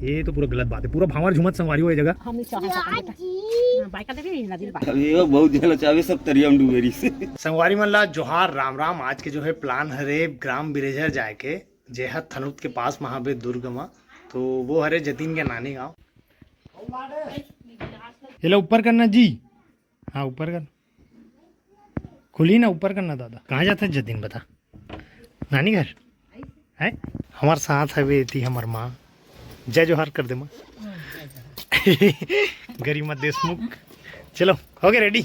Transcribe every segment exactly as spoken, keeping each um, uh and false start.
ये तो पूरा गलत बात है, पूरा भांवर झूमत संगवारी हो ये जगह। हम नहीं चाहे सकते बेटा। हाँ, बाय कर देबे, नदी बाय। अबे वो बहुत जला चाहबे सब तरिया में डूबे रही से। संगवारी मन ला जोहार, राम राम। आज के जो है प्लान हरे ग्राम बिरेझर जाए के, जे ह थनोत के पास म हाबे दुर्ग म। तो वो हरे जतिन के नानी गाँव। ये ला ऊपर करना जी। हाँ, ऊपर कर। खुली ना, ऊपर करना दादा। कहाँ जाता है जतिन, बता? नानी घर है। हमारे साथ है बेटी, हमार माँ। जय जोहार कर दे माँ। गरिमा देशमुख। चलो, हो गए रेडी।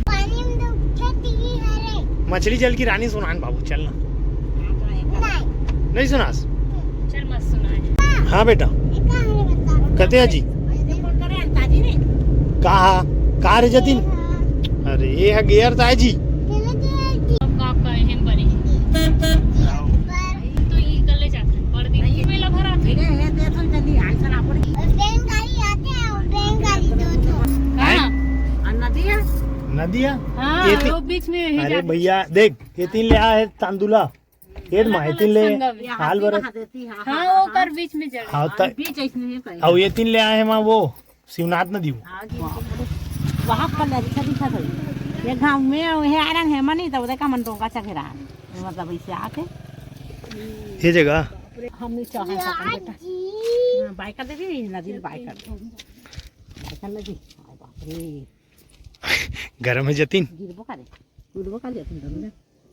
पानी में तो खेती भी हरे। मछली जल की रानी सुनान बाबू, चलना। नहीं। नहीं सुनास? चल मत सुना। हाँ बेटा। कते आजी? कहा? कहा रे जतिन? अरे ये है गेयर ताजी। तो ये कर ले जाते हैं, पर दिन की मेला भरा थे। नदिया। नदिया? हाँ, ये थी- वो बीच में अरे भैया देख, ये तीन ले आए हैं तांदुला। ये माँ, ये तीन ले हाल भर। हाँ, वो कर बीच में जड़। हाँ, त- बीच ऐसे नहीं है कहीं। अब ये तीन ले आए हैं माँ, वो शिवनाथ नदी में। हाँ जी। वहाँ पर अच्छा दिखा था। ये गाँव में वो है आयरन है मनी, तो देखा मन टोंका चघेरा। मतलब इसे आके ये जगह। हम नहीं चाहे सकते बेटा। हाँ, बाय कर देबे, नदी बाय कर दे। बाय कर नदी। बाप रे। गरम है जतिन। गिरबो का रे? गिरबो का जतिन, डर ले।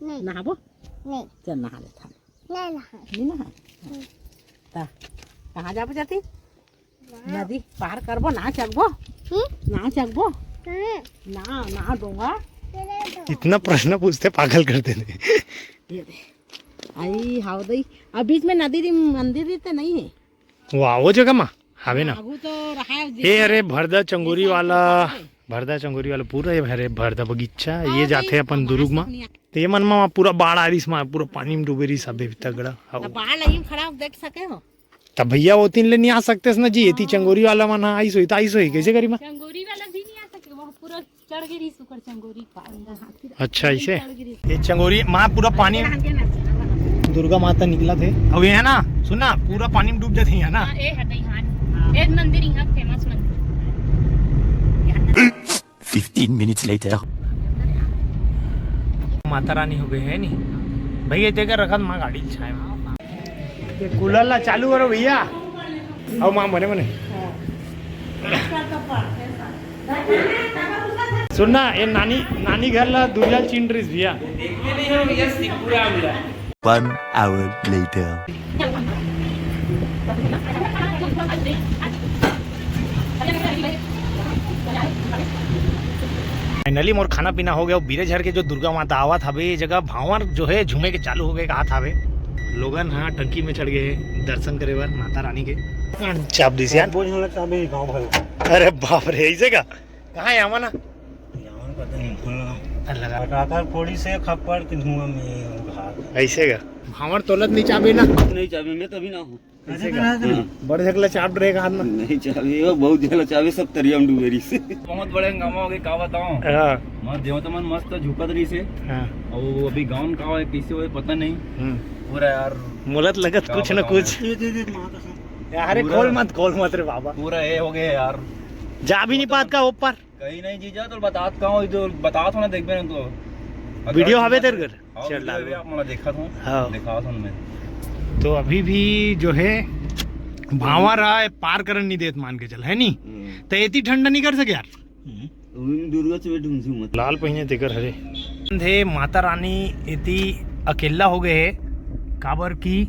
नहीं। नहाबो? नहीं। चल नहा ले था। नहीं नहा। नहीं नहा। ता, कहाँ जाबो जतिन? नदी पार करबो, ना चघबो? हम्म? ना चघबो? हम्म। ना, ना डोंगा। इतना प्रश्न पूछते, पागल कर देते। ये दे। आई हाव दई। अब बीच में नदी री मंदिर री ते नहीं है। वाह, वो जगह मा हावे ना। आगू तो रहा है ए, अरे भरदा चंगोरी वाला, भरदा चंगोरी वाला पूरा ये हरे भरदा बगीचा, ये जाथे अपन दुरुग मा। तो ये मन मा पूरा बाढ़ आ रही, इसमें पूरा पानी में डूबे रही, सब तगड़ा। तो बाढ़ नहीं खड़ा देख सके हो। तब भैया वो तीन ले नहीं आ सकते ना जी, ये ती चंगोरी वाला मन आइस होई, तो आइस होई, कैसे करी माँ? चंगोरी वाला भी नहीं आ सके, वो पूरा चढ़ गिरी सुकर चंगोरी पार। अच्छा, ऐसे? चढ़ गिरी। ये चंगोरी माँ पूरा पानी। दुर्गा माता निकला थे। अब ये है ना, सुन ना, पूरा पानी में डूब जाते हैं ना। हाँ, ए हटे यहाँ। ए मंदिर यहाँ फेमस मंदिर। Fifteen minutes later. Mata Rani हो गए है नी भैया, जगह रखत माँ गाड़ी छाए। ये कूलर ला चालू करो भैया। आओ माँ, मने मने। सुनना, ये नानी, नानी घर ला दुरिया चिन रही भैया। One hour later. Finally मोर खाना पीना हो गया। बिरेझर के जो दुर्गा माता आवत हवे, ये जगह भांवर जो है झूमे के चालू हो गए, कहा था हवे। लोगन हाँ टंकी में चढ़ गए दर्शन करे बर माता रानी के। चाप दिस यार। बोझ वाला चाबी गाँव भर। अरे बाप रे, ऐसे का? कहाँ है आवा ना? यावन पता नहीं, फूल लगा। लगा। पटाखा फोड़ी से खप्पड़ के धुआं में घात। ऐसे का? भांवर तोलत नहीं चाबे ना। नहीं चाबे, मैं तभी ना हूँ। ऐसे का? हाँ। बड़ झकला चाप डरे का हाथ में। नहीं चाबे, वो बहुत झकला चाबे, सब तरिया में डूबे रही से। बहुत बड़े हंगामा हो गए, का बताऊं? हाँ। मैं देवता मन मस्त झुकत रही से। हाँ। और वो अभी गाउन का है, कैसे हुए पता नहीं। हम्म। पूरा यार। मोलत लगत का कुछ न बताऊं कुछ। यार, पूरा खोल मत, खोल मत रे बाबा। पूरा ये हो गया यार। जा भी नहीं पात का ऊपर। कहीं नहीं जीजा, तो बतात कहाँ हो, तो बतात हो ना, देखबे ना तो। वीडियो हवे तेरे घर? हाँ, चल वीडियो डाल। भी आप मला देखा था। हाँ। देखा था मैं। तो अभी भी जो है भांवर है, पार करन नहीं देत, मान के चल, है नी? हम्म। तो एती ठंडा नहीं कर सके यार। हम्म। उन दुर्गा से बैठे उनसे मत। लाल पहिने तेकर हरे। हे माता रानी एती अकेला हो गए हे, काबर कि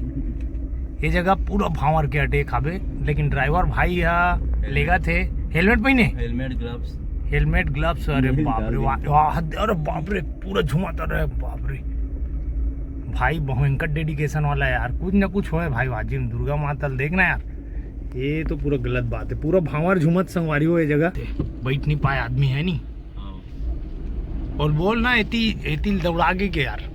ये जगह पूरा भांवर के अटैक हावे, लेकिन ड्राइवर भाई या लेगा थे। हेलमेट पहिने? Helmet, gloves. हेलमेट, ग्लव्स, अरे नहीं बाप रे, डाले। वाह, वाह, अरे बाप रे, पूरा झुमाता रहे, बाप रे। भाई भयंकर डेडिकेशन वाला है यार, कुछ ना कुछ होए भाई, वाजिम दुर्गा माता ल देखना यार। ये तो पूरा गलत बात है, पूरा भांवर झूमत संगवारी हो ये जगह। बैठ नहीं पाए आदमी है नी। हाँ। और बोल ना, एती, एती दौड़ा के के यार।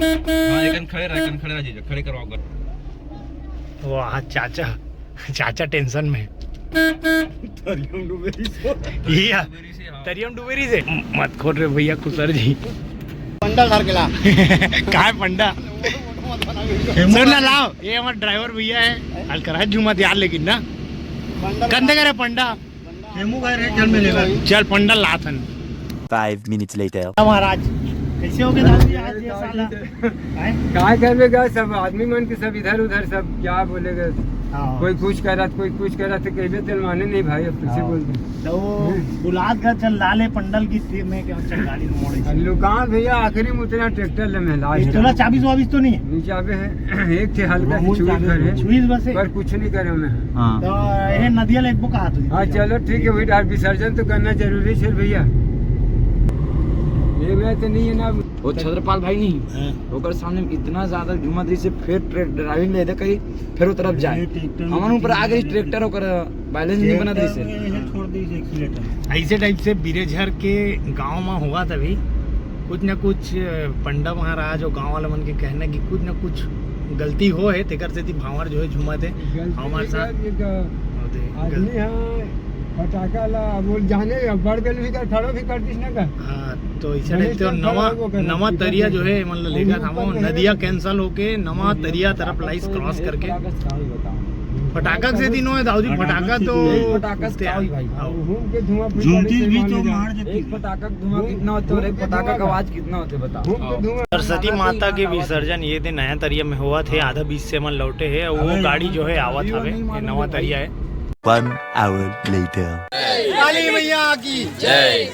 हाँ, एकन खड़े रह, एकन खड़े रह जीजा, खड़े करवाओ कर। वाह, चाचा, चाचा टेंशन में। तरियम डूबे रही से। ये यार, डूबे रही से, हाँ। तरियम डूबे रही से। मत खोल रे भैया, कुसर जी। पंडा धर के ला। काय पंडा? सुन ना, लाओ, ये हमारा ड्राइवर भैया है, हल्का है झूमा दिया, लेकिन ना कंधे करे पंडा। हेमू घर है, चल मिलेगा। चल पंडा लाथन। Five minutes later. महाराज, कैसे हो गए दादी आज ये साला? हैं? काय करबे गा, सब आदमी मन के सब इधर उधर, सब क्या बोलेगा। हाँ। कोई कुछ करत, कोई कुछ करत, तो कहबे तेल माने नहीं भाई, अब तुझसे हाँ। बोल दे। तो वो हम्म। बुलात घर चल लाले पंडल की थी, मैं क्या चल गाड़ी में मोड़ अब लुकान भैया, आखिरी में उतना ट्रैक्टर ले में लास्ट। तोला चाबी वाबी तो नहीं है? नहीं, चाबी है, एक थे हल्का सी छुई भर है, छुई बस है। पर कुछ नहीं करे मैं। हाँ। तो ये नदिया ले एक बुक हाथ हुई। हाँ, चलो ठीक है, वही डाल, विसर्जन तो करना जरूरी है भैया। ये मैं तो नहीं है ना। वो छत्रपाल भाई नहीं, हाँ। ओकर सामने में इतना ज्यादा घुमत रही से, फिर ट्रैक ड्राइविंग ले दे कहीं, फिर वो तरफ जाए। ये ट्रैक्टर में हमारे ऊपर आ गई ट्रैक्टर, ओकर बैलेंस नहीं बनत रही से। ट्रैक्टर में ये छोड़ दी एक्सीलेटर। ऐसे टाइप से बिरेझर के गांव में हुआ था भी कुछ ना कुछ, पंडा महाराज और गांव वाला मन के कहना कि कुछ ना कुछ गलती हो है, तेकर सेती भांवर जो है झूमत है। गलती हमारे नहीं साथ कर, ये तो और दे, आदमी गल- है, फटाका ला, वो जाने, बड़ बेल भी कर, खड़ो भी कर दिस ना कर। हाँ, तो इसे गणेश टाइप से जी नवा, खड़ा होकर नवा रखी तरिया है। जो है, मतलब, लेकर हम नदिया कैंसिल होके नवा तरिया तरफ लाइस क्रॉस करके। फटाका से दिनों है दाऊजी, फटाका तो फटाका से आओ भाई। आओ। घूम के धुआं फिर झूमती बड़ी भी तो बेईमानी है। मार देती एक है। फटाका का धुआं कितना होता है और एक फटाका का आवाज कितना होता है, बताओ। घूम के धुआं सरस्वती माता के विसर्जन ये दिन नया तरिया में हुआ थे, आधा बीच से मन लौटे है, वो अबे गाड़ी जो है आवत हवे, ये नवा तरिया है। One hour later. काली मैया की जय।